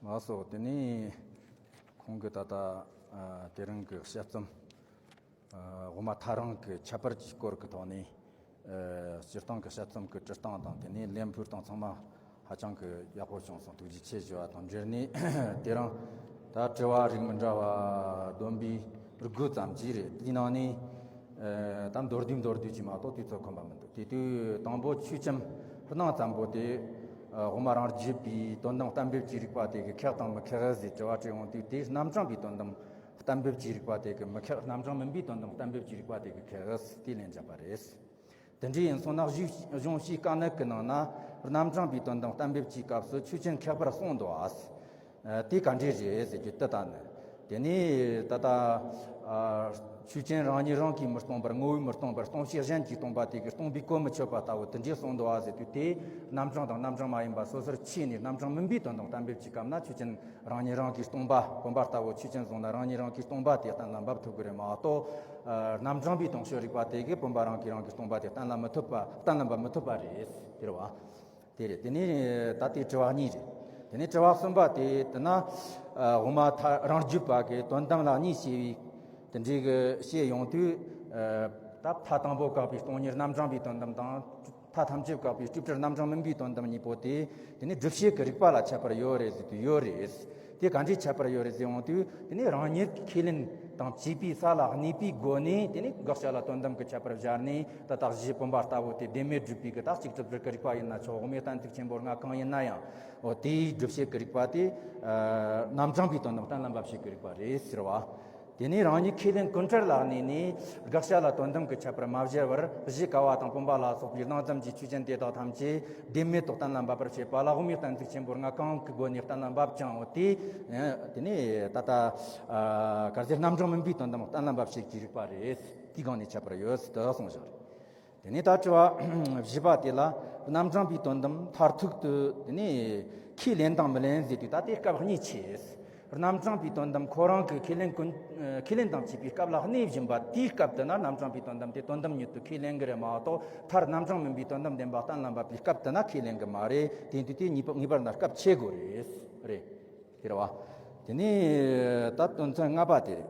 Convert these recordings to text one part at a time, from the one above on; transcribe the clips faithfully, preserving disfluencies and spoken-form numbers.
ལགས་སོ། དེ་ནས་ཁོང་གིས་ད་ལྟ་ཨ་དེ་རིང་གི་དཔྱད་རྩོམ། ཨ་དབུ་མ་ཐལ་རང་གི་ཁྱད་པར་གྱི་སྐོར་གྱི་ཐོག་ནས། ཨ་སྤྱིར་བཏང་གི་དཔྱད་རྩོམ་གྱི་འབྲི་སྟངས་དང་། དེ་ནས་ལན་ཕུལ་སྟངས་ཚང་མ་ཧ་ཅང་གི་ཡག་པོ་བྱུང་སོང་། ཐུགས་རྗེ་ཆེ་ཞུ་བ་དང་འབྲེལ་ནས། དེ་རིང་ད་དྲི་བ་རིགས་མི་འདྲ་བ་བདུན་པའི་དགུ་ཙམ་ཅིག་རེད། དེའི་ནང་ནས་ཨ་ད་མདོར་བསྡུས་མདོར་བསྡུས་ཅིག་མ་གཏོགས་དུས་ཚོད་ཁོམ་པ་མི་འདུག་དེ་དུས་དང་པོ་ཆོས་ཅན་སྣང་ཙམ་པོ་དེ། ཨ་དབུ་མ་རང་རྒྱུད་པའི་དོན་དམ་གཏན་འབེབས་ཀྱི་རིགས་པ་དེ་གིས་ཁེགས་དང་མི་ཁེགས་ཟེར་དྲི་བ་དྲིས་ཡོང་དུས། དེ་རྣམ་གྲངས་པའི་དོན་དམ་གཏན་འབེབས་ཀྱི་རིགས་པ་དེ་གིས་མི་ཁེགས། རྣམ་གྲངས་མིན་པའི་དོན་དམ་གཏན་འབེབས་ཀྱི་རིགས་པ་དེ་གིས་ཁེགས་ཟེར་དེ་ལན་བརྒྱབ་པ་རེད། དེ་འདྲ་ཡིན་སོང་ན། གཞུང་གཞུང་ཕྱིའི་དཀའ་གནད་ཀྱི་ནང་ན་རྣམ་གྲངས་པའི་དོན་དམ་གཏན་འབེབས་ཀྱི་སྐབས་སུ་ཆོས་ཅན་ཁེགས་པར་གསུངས་འདུག་ཨ། ཨ་དེ་ག་འདྲས་རེད་ཟེར་རྒྱུ་དེ་ལྟ་ནི། དེ་ནས་ད་ལྟ་ཨ་ཆོས་ཅན་རང་ཉིད་རང་གིས་མི་སྟོང་པར། ངོ་བོས་མི་སྟོང་པར། སྟོང་བྱེད་གཞན་གྱིས་སྟོང་པ་དེ་གིས་སྟོང་པའི་གོ་མི་ཆོད་པ་ལྟ་བུ་དེ་འདྲས་གསུངས་འདུག་ཨ་ཟེར་དུས། དེ་རྣམ་གྲངས་དང་རྣམ་གྲངས་མ་ཡིན་པ་སོ་སོར་ཕྱེ་ནས། རྣམ་གྲངས་མིན་པའི་དོན་དམ་གཏན་འབེབས་ཀྱི་སྐབས་ན་ཆོས་ཅན་རང་ཉིད་རང་གིས་སྟོང་པ། བུམ་པ་ལྟ་བུ་ཆོས་ཅན་བཟུང་ན་རང་ཉིད་རང་གིས་སྟོང་པ་དེ་གཏན་ལ་འབེབས་ཐུབ་ཀྱི་རེད་མ་གཏོགས། ཨ་རྣམ་གྲངས་པའི་སྟོང་ཕྱོད་རིགས་པ་དེ་གིས་བུམ་པ་རང་གིས་རང་གིས་སྟོང་པ་དེ་གཏན་ལ་མི་ཐུབ་པ། གཏན་ལ་འབེབས་མི་ཐུབ་པ་རེད། དེ་རེད་བ། དེ་རེད། དེ་ནས་ད་ལྟའི་དྲི་བ་གཉིས་རེད། དེ་ནས་དྲི་བ་གསུམ་པ་དེ་དེ་ན། ཨ་དབུ་མ་ཐལ་རང་རྒྱུད་པ་གིས་དོན་དམ་ལ་གཉིས་ཕྱེ་བའི་དེ་འདྲའི་གི་བཤད་ཡོང་དུས། ཨ་ད་མཐའ་དང་པོ་བཀག་པའི་སྟོང་ཉིད་རྣམ་གྲངས་པའི་དོན་དམ་དང་། མཐའ་ཐམས་ཅད་བཀག་པའི་སྤྲོས་བྲལ་རྣམ་གྲངས་མིན་པའི་དོན་དམ་གཉིས་པོ་དེ། དེ་ནས་སྒྲུབ་བྱེད་ཀྱི་རིགས་པ་ལ་ཁྱད་པར་ཡོད་རེད་ཟེར་དུས་ཡོད་རེད། དེ་ག་འདྲའི་ཁྱད་པར་ཡོད་རེད་ཟེར་ཡོང་དུས། དེ་ནས་རང་ཉིད་ཁས་ལེན་དང་བཅས་པའི་ས་ལ་གནས་པའི་སྒོ་ནས། དེ་ནས་དགག་བྱ་ལ་དོན་དམ་གྱི་ཁྱད་པར་སྦྱར་ནས། ད་ལྟ་གཞི་བུམ་པ་ལྟ་བུ་དེ་བདེན་མེད་སྒྲུབ་པའི་གི་ད་གཅིག་སྒྲུབ་བྱེད་ཀྱི་རིགས་པ་ཡིན་ན་ཆོག་དབུ་མའི་གཏན་ཚིགས་ཆེན་པོ་ལྔ་གང་ཡིན་ན་ཡང་། འོ་དེའི་སྒྲུབ་བྱེད་ཀྱི་རིགས་པ་དེ་ཨ་རྣམ་གྲངས་པའི་དོན་དམ་གཏན་ལ་འབེབས་བྱེད་ཀྱི་རིགས་པ་རེད་ཟེར་བ། དེ་ནས་རང་ཉིད་ཁས་ལེན་ཀུན་བྲལ་ལ་གནས་ནས། དགག་བྱ་ལ་དོན་དམ་གྱི་ཁྱད་པར་མ་སྦྱར་བར། གཞི་ཀ་བ་དང་བུམ་པ་ལ་སོགས་པའི་སྣང་ཙམ་གྱི་ཆོས་ཅན་དེ་དག་ཐམས་ཅད་བདེན་མེད་དུ་གཏན་ལ་འབེབས་པར་བྱེད་པ་ལ། དབུ་མའི་གཏན་ཚིགས་ཆེན་པོ་ལྔ་གང་གི་སྒོ་ནས་གཏན་ལ་འབེབས་ཀྱང་། འོ་དེ་དེ་ནས་ད་ལྟ་ཨ་གལ་སྲིད་རྣམ་གྲངས་མིན་པའི་དོན་དམ་གཏན་ལ་འབེབས་བྱེད་ཀྱི་རིགས་པ་རེད། དེའི་སྒང་ནས་ཁྱད་པར་ཡོད་ཟེར་དེ་གསུངས་བཞག་རེད། དེ་ནས་ད་དྲི་བ་བཞི་པ་དེ་ལ། རྣམ་གྲངས་པའི་དོན་དམ་མཐར་ཐུག་ཏུ་དེ་ནས་ཁས་ལེན་དང་མི་ལེན་ཟེར་དུས། ད་ལྟའི་སྐབས་གཉིས་ཕྱེ། རྣམ་གྲངས་པའི་དོན་དམ་ཁོ་རང་གི་ཁས་ལེན་ཀུན། ཁས་ལེན་དང་བཅས་པའི་སྐབས་ལ་གནས་བཞིན་པ་དེའི་སྐབས་དེ་ན། རྣམ་གྲངས་པའི་དོན་དམ་དེ་དོན་དམ་ཉིད་དུ་ཁས་ལེན་གྱི་རེད་མ་གཏོགས། མཐར་རྣམ་གྲངས་མིན་པའི་དོན་དམ་བདེན་པ་གཏན་ལ་འབེབས་པའི་སྐབས་དེ་ན་ཁས་ལེན་གྱི་མ་རེད། དེ་དུས་དེ་ངེས་པ་ངེས་པར་ན་སྐབས་ཕྱེ་དགོས་རེད། རེད། དེ་རེད་བ། དེ་ནས་ད་དོན་ཚན་ལྔ་པ་དེ་རེད།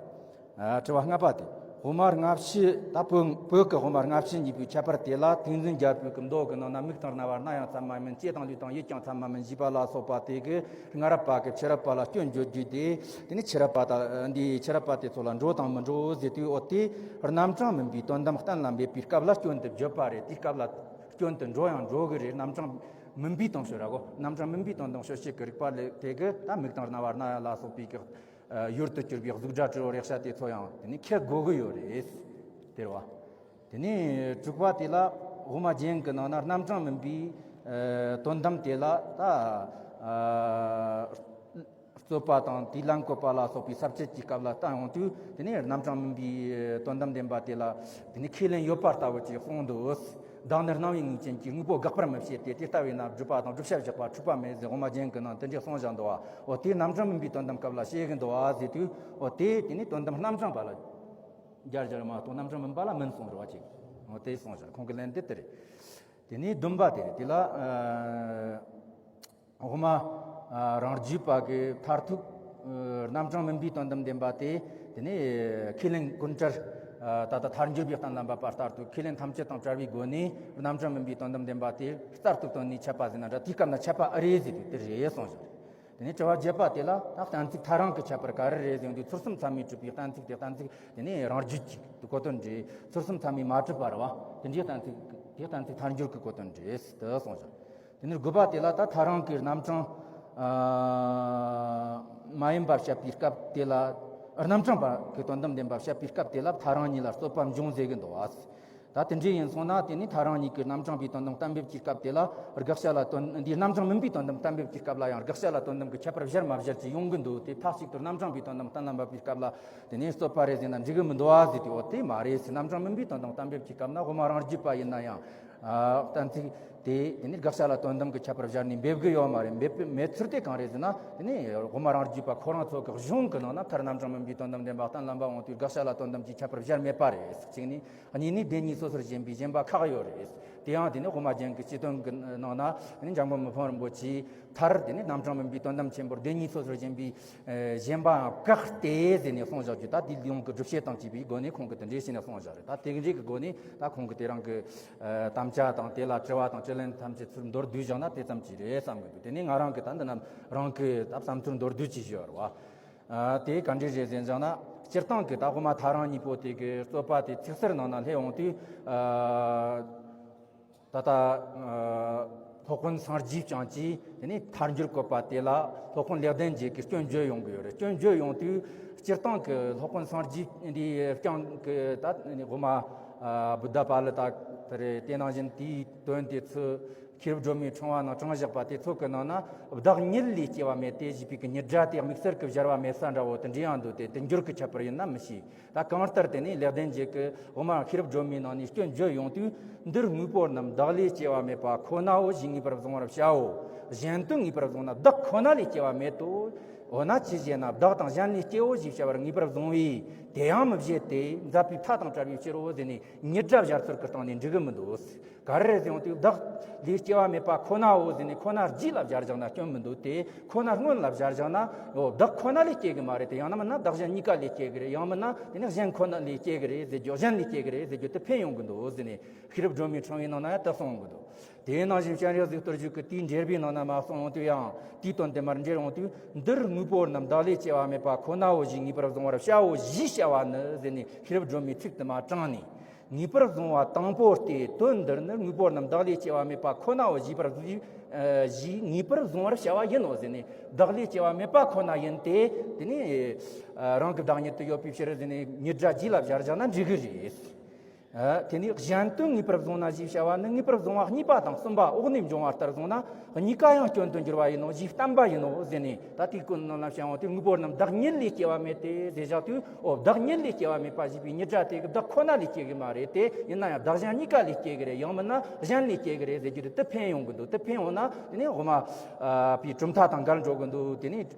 ཨ་དྲི་བ་ལྔ་པ་དེ། དབུ་མ་སྔ་ཕྱི། ད་བོད་བོད་ཀྱི་དབུ་མ་སྔ་ཕྱི་གཉིས་པོའི་ཁྱད་པར་དེ་ལ། ཏིང་འཛིན་རྒྱལ་པོའི་གི་མདོ་གི་ནང་ན། མིག་དང་རྣ་བ་སྣ་ཡང་ཚད་མ་མིན། ལྕེ་དང་ལུས་དང་ཡིད་ཀྱང་ཚད་མ་མིན་ཞེས་པ་ལ་སོགས་པ་དེ་གིས་སྔ་རབས་པ་གིས་ཕྱི་རབས་པ་ལ་སྐྱོན་བརྗོད་རྒྱུ་དེ། དེ་ནས་ཕྱི་རབས་པ་དང་འདིའི་ཕྱི་རབས་པ་དེ་ཚོ་ལ་འགྲོ་དང་མི་འགྲོ་ཟེར་དུས། འོ་དེ་རྣམ་གྲངས་མིན་པའི་དོན་དམ་གཏན་ལ་འབེབས་པའི་སྐབས་ལ་སྐྱོན་དེ་བརྗོད་པ་རེད། དེའི་སྐབས་ལ་སྐྱོན་དེ་འགྲོ་ཡང་འགྲོ་གི་རེད། རྣམ་གྲངས་མིན་པའི་སྟོང་ཕྱོད་ར་གོ། རྣམ་གྲངས་མིན་པའི་དོན་དམ་དཔྱོད་བྱེད་ཀྱི་རིགས་པ་ལས་དེ་གིས་ད་མིག་དང་རྣ་བ་སྣ་ཡང་ལ་སོགས་པའི་གི་ཡུལ་དུ་གྱུར་པའི་གཟུགས་སྒྲ་དྲི་རོ་རེག་བྱ་དེ་ཚོ་ཡང་དེ་ནི་ཁེགས་དགོས་ཀྱི་ཡོད་རེད། དེ་རེད་བ། དེ་ནས་དྲུག་པ་དེ་ལ། དབུ་མ་རྒྱན་གྱི་ནང་ན་རྣམ་གྲངས་མིན་པའི་ཨ་དོན་དམ་དེ་ལ་ད་ཨ་རྩོད་པ་དང་དེའི་ལན་བཀོད་པ་ལ་སོགས་པའི་ས་བཅད་ཀྱི་སྐབས་ལ་བསྟན་ཡོང་དུས། དེ་ནས་རྣམ་གྲངས་མིན་པའི་དོན་དམ་བདེན་པ་དེ་ལ་དེ་ནས་ཁས་ལེན་ཡོད་པ་ལྟ་བུ་ཅིག་གསུངས་འདུག། བདག་ནི་སྣང་བའི་ངོས་ཅན་གྱི། དངོས་པོ་དགག་པར་མི་བྱེད་དེ། དེ་ལྟ་བས་ན་སྒྲུབ་པ་དང་བསྒྲུབ་བྱ་བཞག་པ་འཁྲུལ་པ་མེད་ཟེར། དབུ་མ་རྒྱན་གྱི་ནང་དེ་འདྲས་གསུངས་བཞག་འདུག་བ། འོ་དེ་རྣམ་གྲངས་མིན་པའི་དོན་དམ་སྐབས་ལ་བཤད་གི་འདུག་བ་ཟེར་དུས། འོ་དེ་དེ་ནི་དོན་དམ་རྣམ་གྲངས་པ་ལ་སྦྱར་སྦྱར་མ་གཏོགས་རྣམ་གྲངས་མིན་པ་ལ་མིན་གསུངས་རེད་བ་ཅིག། འོ་དེ་གསུངས་བཞག། ཁོང་གི་ལན་དེ་དེ་རེད། དེ་ནས་བདུན་པ་དེ་རེད། དེ་ལ་ཨ་དབུ་མ་ཨ་རང་རྒྱུད་པ་གི་མཐར་ཐུག་ཨ་རྣམ་གྲངས་མིན་པའི་དོན་དམ་བདེན་པ་དེ། དེ་ནས་ཁས་ལེན་ཀུན་བྲལ། ཨ་ད་ལྟ་ཐལ་འགྱུར་བའི་གཏན་ལ་འབེབས་པ་ལྟར་དུ། ཁས་ལེན་ཐམས་ཅད་དང་བྲལ་བའི་སྒོ་ནས་རྣམ་གྲངས་མིན་པའི་དོན་དམ་བདེན་པ་དེ་རྩལ་དུ་བཏོན་ནས་འཆད་པ་ཟེར་ན་འདྲ། དེའི་སྐབས་ན་འཆད་པ་ཨེ་རེད་ཟེར་དུས་དེ་རེད་གསུངས་བཞག། དེ་ནས་དྲི་བ་བརྒྱད་པ་དེ་ལ། ད་གཏན་ཚིགས་ཐལ་རང་གི་ཁྱད་པར་ག་རེ་རེད་ཟེར་དུས། ཚུལ་གསུམ་ཚད་མས་གྲུབ་པའི་གཏན་ཚིགས་དེ། གཏན་ཚིགས་དེ་ནས་རང་རྒྱུད་ཀྱི་གོ་དོན་རེད། ཚུལ་གསུམ་ཚད་མས་མ་གྲུབ་པ་རེད་བ། དེ་འདྲའི་གཏན་ཚིགས་དེ་གཏན་ཚིགས་ཐལ་འགྱུར་གྱི་གོ་དོན་རེད་དེ་གསུངས་བཞག། དེ་ནས་དགུ་པ་དེ་ལ། ད་ཐལ་རང་གི་རྣམ་གྲངས་ཨ་མ་ཡིན་པ་བཤད་པའི་སྐབས་དེ་ལ། རྣམ་གྲངས་པ་གི་དོན་དམ་བདེན་པ་བཤད་པའི་སྐབས་དེ་ལ་ཐལ་རང་གཉིས་ལ་རྩོད་པ་འབྱུང་ཟེར་གི་འདུག་བ། ད་དེ་འདྲ་ཡིན་སོང་ན། དེ་ནི་ཐལ་རང་གཉིས་ཀྱི་རྣམ་གྲངས་པའི་དོན་དམ་གཏན་འབེབས་ཀྱི་སྐབས་དེ་ལ་དགག་བྱ་ལ་དོན། འདིའི་རྣམ་གྲངས་མིན་པའི་དོན་དམ་གཏན་འབེབས་ཀྱི་སྐབས་ལ་ཡང་དགག་བྱ་ལ་དོན་དམ་གྱི་ཁྱད་པར་སྦྱར་མ་སྦྱར་གྱི་ཡོང་གི་འདུག། དེ་མཐའ་གཅིག་ཏུ་རྣམ་གྲངས་པའི་དོན་དམ་གཏན་ལ་འབེབས་པའི་སྐབས་ལ་དེ་ནས་རྩོད་པ་རེད་ཟེར་ན་འགྲིག་གི་མི་འདུག་བ་ཟེར་དུས། འོ་དེ་མ་རེད་ཟེར། རྣམ་གྲངས་མིན་པའི་དོན་དམ་གཏན་འབེབས་ཀྱི་སྐབས་ན་དབུ་མ་རང་རྒྱུད་པ་ཡིན་ན་ཡང་། ཨ་གཏན་ཚིགས་དེ་དེ་ནི་དགག་བྱ་ལ་དོན་དམ་གྱི་ཁྱད་པར་སྦྱར་ནས་འབེབས་གི་ཡོད་མ་རེད། འབེབས་མེད་ཚུལ་དེ་གང་རེད་ཟེར་ན། དེ་ནི་དབུ་མ་རང་རྒྱུད་པ་ཁོ་རང་ཚོ་གི་གཞུང་གི་ནང་ན་མཐར་རྣམ་གྲངས་མིན་པའི་དོན་དམ་བདེན་པ་གཏན་ལ་འབེབས་འོང་དུས། དགག་བྱ་ལ་དོན་དམ་གྱི་ཁྱད་པར་སྦྱར་མེད་པ་རེད། གཅིག་ནི། གཉིས་ནི། བདེན་གཉིས་སོ་སོར་ཞེན་པའི་ཞེན་པ་ཁག་ཡོད་རེད། དེ་ཡང་དེ་ནི་དབུ་མ་རྒྱན་གྱི་སྤྱི་དོན་གྱི་ནང་ན་དེ་ནི་འཇམ་མགོན་མི་ཕམ་རིན་པོ་ཆེས་མཐར་དེ་ནི་རྣམ་གྲངས་མིན་པའི་དོན་དམ་ཆེན་པོར་བདེན་གཉིས་སོ་སོར་ཞེན་པའི་ཨེ་ཞེན་པའང་བཀག་སྟེ་ཟེར་ནས་གསུངས་བཞག་རྒྱུ། ད་དེའི་ལུང་གི་སྒྲུབ་བྱེད་དང་བཅས་པའི་སྒོ་ནས་ཁོང་གིས་དེ་འདྲས་བྱས་ནས་གསུངས་བཞག་རེད། ད་དེ་འདྲས་ཀྱི་སྒོ་ནས་ད་ཁོང་གིས་དེ་རང་གི་ཨེ་དམ་བཅའ་དང་དེ་ལ་དྲི་བ་དང་དྲིས་ལན་ཐམས་ཅད་ཚུར་མདོར་བསྡུས་བཞག་ན་དེ་ཙམ་གྱིས་རེད་བསམ་གི་འདུག་དེ་ནས་ང་རང་གིས་ད་འདི་རྣམས་རང་གི་ད་བསམ་ཚུལ་མདོར་བསྡུས་ཀྱིས་ཞུས་པ་རེད་བ། ཨ་དེ་ག་འདྲས་རེད་ཟེར་བཞག་ན། སྤྱིར་བཏང་གི་ད་དབུ་མ་ཐལ་རང་གཉིས་པོ་དེ་གི་རྩོད་པ་དེ་ཚིག་གསར་ནང་ན་སླེབས་འོང་དུས། ཨ་ད་ལྟ་ཨ་སློབ་དཔོན་སངས་རྒྱས་བསྐྱངས་ཀྱིས་དེ་ནས་ཐལ་འགྱུར་བཀོད་པ་དེ་ལ་སློབ་དཔོན་ལེགས་ལྡན་འབྱེད་ཀྱིས་སྐྱོན་བརྗོད་ཡོང་གི་ཡོད་རེད། སྐྱོན་བརྗོད་ཡོང་དུས་སྤྱིར་བཏང་གི་སློབ་དཔོན་སངས་རྒྱས་འདི་བསྐྱངས་གི་ད་དབུ་མ་ཨ་བུདྡྷ་པཱ་ལི་ཏ་དེ་རེད། དེ་ནང་བཞིན་དེའི་དོན་དེ་ཚོ། ཤེས་རབ་སྒྲོན་མེའི་ཕྲེང་བ་ནང་དྲངས་བཞག་པ་དེ་ཚོ་གི་ནང་ན། བདག་ཉིད་ལས་སྐྱེ་བ་མེད་དེ་ཞེས་པའི་གི་ཉིད་སྒྲ་དེ་དམིགས་བསལ་གྱི་སྦྱར་བ་མེད་ས་འདྲ་བོ་དེ་འདྲ་ཡང་འདུག་སྟེ། དེ་འགྱུར་གྱི་ཁྱད་པར་ཡིན་ན་མི་ཤེས། ད་གང་ལྟར་དེ་ནི་ལེགས་ལྡན་འབྱེད་ཀྱི་དབུ་མ་ཤེས་རབ་སྒྲོན་མེའི་ནང་ནས་སྐྱོན་བརྗོད་ཡོང་དུས། འདིར་དངོས་པོ་རྣམས་བདག་ལས་སྐྱེ་བ་མེད་པ་ཁོ་ནའོ་ཞེས་ངེས་པར་བཟུང་བར་བྱའོ། གཞན་དོན་ངེས་པར་བཟུང་ན་བདག་ཁོ་ན་ལས་སྐྱེ་བ་མེད་དོ། འོ་ན་ཅི་ཞེ་ན། བདག་དང་གཞན་ལས་སྐྱེའོ་ཞེས་བྱ་བར་ངེས་པར་བཟུང་བས་དེ་ཡང་མི་བཞེད་དེ། མཛད་པའི་མཐའ་དང་བྲལ་བའི་ཕྱིར་རོ་ཟེར་ནས་ཉིད་སྒྲ་སྦྱར་ཚུལ་གྱི་སྟེང་ནས་འགྲིག་གི་མི་འདུག་ག་རེ་རེད་ཟེར་ཡོང་དུས། བདག་ལས་སྐྱེ་བ་མེད་པ་ཁོ་ནའོ་ཟེར་ནས་ཁོ་ན་རྗེས་ལ་སྦྱར་བཞག་ན་སྐྱོན་མི་འདུག་སྟེ། ཁོ་ན་སྔོན་ལ་སྦྱར་བཞག་ན། འོ་བདག་ཁོ་ན་ལས་སྐྱེ་གི་མ་རེད་དེ། ཡང་ན་མིན་ན་བདག་གཞན་གཉིས་ཀ་ལས་སྐྱེ་གི་རེད། ཡང་མིན་ན་དེ་ནི་གཞན་ཁོ་ན་ལས་སྐྱེ་གི་རེད་ཟེར་རྒྱུ། གཞན་ལས་སྐྱེ་གི་རེད་ཟེར་རྒྱུ་དེ་ཕན་ཡོང་གི་འདུག་ཟེར་ནས། ཤེས་རབ་སྒྲོན་མེའི་ཕྲེང་བའི་ནང་ན་ཡང་དེ་གསུངས་ཡོང་གི་འདུག་དེའི་ནང་བཞིན་སྤྱན་རས་གཟིགས་རྡོ་རྗེ་གིས་དེའི་འགྲེལ་པའི་ནང་ན་མར་གསུངས་ཡོང་དུས་ཡང་། དེའི་དོན་དེ་མར་འགྲེལ་ཡོང་དུས། འདིར་དངོས་པོ་རྣམས་བདག་ལས་སྐྱེ་བ་མེད་པ་ཁོ་ནའོ་ཞེས་ངེས་པར་བཟུང་བར་བྱའོ་ཞེས་བྱ་བ་ནི་ཟེར་ནས་ཤེས་རབ་སྒྲོན་མེའི་ཚིག་དེ་མར་དྲངས་ནས། ངེས་པར་བཟུང་བ་དང་པོ་སྟེ། དོན་འདིར་ནི་དངོས་པོ་རྣམས་བདག་ལས་སྐྱེ་བ་མེད་པ་ཁོ་ནའོ་ཞེས་པར་བཟུང་། ཨ་ཞེས་ངེས་པར་བཟུང་བར་བྱ་བ་ཡིན་ནོ་ཟེར་ནས། བདག་ལས་སྐྱེ་བ་མེད་པ་ཁོ་ན་ཡིན་ཏེ། དེ་ནི་ཨ་རང་གི་བདག་ཉིད་དུ་ཡོད་པའི་ཕྱིར་ཟེར་ནས་ཉིད་སྒྲ་རྗེས་ལ་སྦྱར་བཞག་ན་འགྲིག་གི་རེད། ཨ་དེ་ནས་གཞན་དོན་ངེས་པར་བཟུང་ན་ཞེས་བྱ་བ་ནི། ངེས་པར་བཟུང་བ་གཉིས་པ་དང་གསུམ་པ་འོག་ནས་འབྱུང་བ་ལྟར་བཟུང་ན། གཉིས་ཀ་ཡང་སྐྱོན་དུ་འགྱུར་བ་ཡིན་ནོ་ཞེས་བསྟན་པ་ཡིན་ནོ་ཟེར་ནས། ད་དེའི་སྐོར་ནང་ལ་བཤད་འོང་དུས། དངོས་པོ་རྣམས་བདག་ཉིད་ལས་སྐྱེ་བ་མེད་དེ་ཟེར་བཞག་དུས། འོ་བདག་ཉིད་ལས་སྐྱེ་བ་མེད་པ་ཞེས་པའི་ཉིད་སྒྲ་དེ་གི་བདག་ཁོ་ན་ལས་སྐྱེ་གི་མ་རེད་དེ། ཡིན་ན་ཡང་བདག་གཞན་གཉིས་ཀ་ལས་སྐྱེ་གི་རེད། ཡང་མིན་ན་གཞན་ལས་སྐྱེ་གི་རེད་ཟེར་རྒྱུ་དེ་དེ་ཕན་ཡོང་གི་འདུག་དེ་ཕན་ཡོང་ན་དེ་ནས་དབུ་མ་ཨ་པའི་གྲུབ་མཐའ་དང་འགལ་འགྲོ་གི་འདུག་དེ་ནས་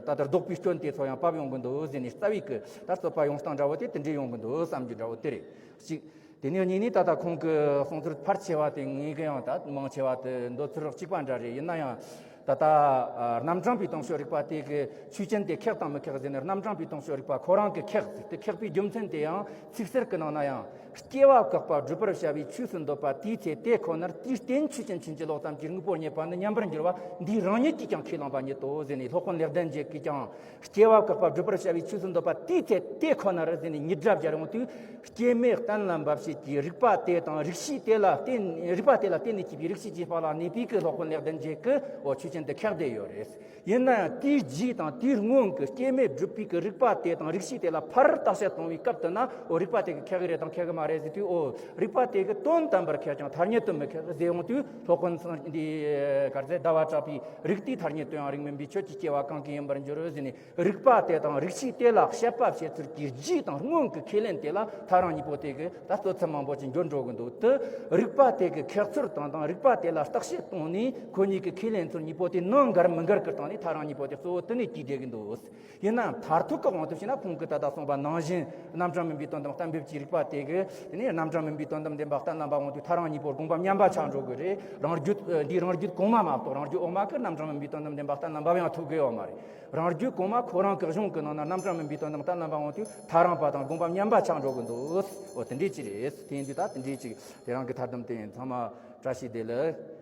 ཨ་ད་ལྟར་ལྡོག་པའི་སྐྱོན་དེ་ཚོ་ཡང་བབས་ཡོང་གི་འདུག་ཟེར་ནས། རྩ་བའི་གི་ད་རྩོད་པ་ཡོང་སྟངས་འདྲ་བོ་དེ་དེ་འདྲས་ཡོང་གི་འདུག་བསམ་རྒྱུ་འདྲ་བོ་དེ་རེད། གཅིག་དེ་ནས་གཉིས་ནས་ད་ལྟ་ཁོང་གི་གསུང་ཚུལ་ཕལ་ཆེ་བ་དེ་ངེད་ཀྱི་ཡང་ད་མང་ཆེ་བ་དེ་འདོད་ཚུལ་གཅིག་པ་འདྲ་རེད། ཡིན་ན་ཡང་ད་ལྟ་ཨ་རྣམ་གྲངས་པའི་དང་ཤོས་རིག་པ་དེ་གི་ཆོས་ཅན་དེ་ཁེགས་དང་མི་ཁེགས་ཟེར་ནས། རྣམ་གྲངས་པའི་དང་ཤོས་རིག་པ་ཁོ་རང་གི་ཁེགས་ཟེར་ཏེ། ཁེགས་པའི་རྒྱུ་མཚན་དེ་ཡང་ཚིག་གསལ་གྱི་ནང་ན་ཡང་། སྐྱེ་བ་བཀག་པ་བསྒྲུབ་པར་བྱ་བའི་ཆོས་སུ་འདོད་པ་དེའི་ཚེ་དེ་ཁོ་ནར། དེའི་རྟེན་ཆོས་ཅན་ཕྱིན་ཅི་ལོག་ཙམ་གྱིས་དངོས་པོར་རྙེད་པ་ནི་མཉམ་པར་འགྱུར་བ་འདིའི་རང་ཉིད་ཀྱིས་ཀྱང་ཁས་བླངས་པ་ཉིད་དོ་ཟེར་ནས། སློབ་དཔོན་ལེགས་ལྡན་འབྱེད་ཀྱིས་ཀྱང་། སྐྱེ་བ་བཀག་པ་བསྒྲུབ་པར་བྱ་བའི་ཆོས་སུ་འདོད་པ་དེའི་ཚེ་དེ་ཁོ་ནར་ཟེར་ནས་ཉིད་སྒྲ་སྦྱར་ཡོང་དུས། སྐྱེ་མེད་གཏན་ལ་འབབ་བྱེད་ཀྱི་རིགས་པ་དེ་དང་རིགས་ཤེས་དེ་ལ་བརྟེན། རིགས་པ་དེ་ལ་བརྟེན་ནས་སྐྱེས་པའི་རིགས་ཤེས་ཀྱི་དཔལ་ལ་གནས་པའི་གི་སློབ་དཔོན་ལེགས་ལྡན་འབྱེད་ཀྱིས་འོ་ཆོས་ཅན་དེ་ཁེགས་བསྡད་ཡོད་རེད། ཡིན་ན་ཡང་དེའི་རྗེས་དང་དེའི་སྔོན་གྱི་སྐྱེ་མེད་སྒྲུབ་པའི་གི་རིགས་པ་དེ་དང་རིགས་ཤེས་དེ་ལ་ཕར་བརྟག་དཔྱད་གཏོང་བའི་སྐབས་དེ་ན། འོ་རིགས་པ་དེ་གི་ཁེགས་གི་རེད་དང་ཁེགས་གི་མ་རེད་ཟེར་དུས། འོ་རིགས་པ་དེ་གི་དོན་དམ་པར་ཁེགས་ཀྱང་ཐ་སྙད་དུ་མི་ཁེགས་ཟེར་ཡོང་དུས། སློབ་དཔོན་འདི་ག་རེ་ཟེར། ཟླ་བ་གྲགས་པའི་རིགས་དེའི་ཐ་སྙད་དུ་ཡང་རིགས་མིན་པའི་ཆོས་ཀྱི་སྐྱེ་བ་གང་གིས་ཡིན་པར་འགྱུར་ཟེར་ནས། རིགས་པ་དེ་དང་རིགས་ཤེས་དེ་ལ་དཔྱད་པ་བྱེད་ཚུལ་གྱི་རྗེས་དང་སྔོན་གྱི་ཁས་ལེན་དེ་ལ་ཐལ་རང་གཉིས་པོ་དེ་གི་ད་རྩོད་ཚུལ་མང་པོ་ཅིག་འགྱུར་འགྲོ་གི་འདུག་དེ་རིགས་པ་དེ་གི་ཁེགས་ཚུལ་དང་དང་རིགས་པ་དེ་ལ་བརྟག་དཔྱད་གཏོང་ནས། ཁོ་གཉིས་ཀྱི་ཁས་ལེན་ཚུལ་གཉིས་པོ་དེ་ནང་འགལ་མི་འགལ་གྱི་སྟེང་ནས་ཐལ་རང་གཉིས་པོ་དེ་གཙོ་བོ་དེ་ནས་གྱིས་བསྡད་ཀྱི་འདུག་ཡིན་ནའང་མཐར་ཐུག་གི་དབང་དུ་བྱས་ན། ཁོང་གིས་ད་ལྟ་གསུངས་པ་ནང་བཞིན། རྣམ་གྲངས་མིན་པའི་དོན་དམ་གཏན་འབེབས་ཀྱི་རིགས་པ་དེ་གི་དེ་ནས་རྣམ་གྲངས་མིན་པའི་དོན་དམ་བདེན་པ་གཏན་ལ་འབེབས་འོང་དུས། ཐལ་རང་གཉིས་པོ་དགོངས་པ་མཉམ་པ་ཆགས་འགྲོ་གི་རེད། རང་རྒྱུད་འདིའི་རང་རྒྱུད་གོང་མ་མ་གཏོགས། རང་རྒྱུད་འོག་མ་གི་རྣམ་གྲངས་མིན་པའི་དོན་དམ་བདེན་པ་གཏན་ལ་འབེབས་ཡང་ཐུབ་གི་ཡོད་མ་རེད། རང་རྒྱུད་གོང་མ་ཁོ་རང་གི་གཞུང་གི་ནང་ན་རྣམ་གྲངས་མིན་པའི་དོན་དམ་གཏན་ལ་འབེབས་འོང་དུས། ཐལ་རང་པ་དང་དགོངས་པ་མཉམ་པ་ཆགས་འགྲོ་གི་འདུག་འོ་དེ་འདྲས་ཅིག་རེད། དེ་ཡིན་དུས་ད་དེ་འདྲས་ཅིག་དེ་རང་གི་ཐར་དམ་དེ་ཚང་མ་བཀྲ་ཤིས་བདེ་ལེགས།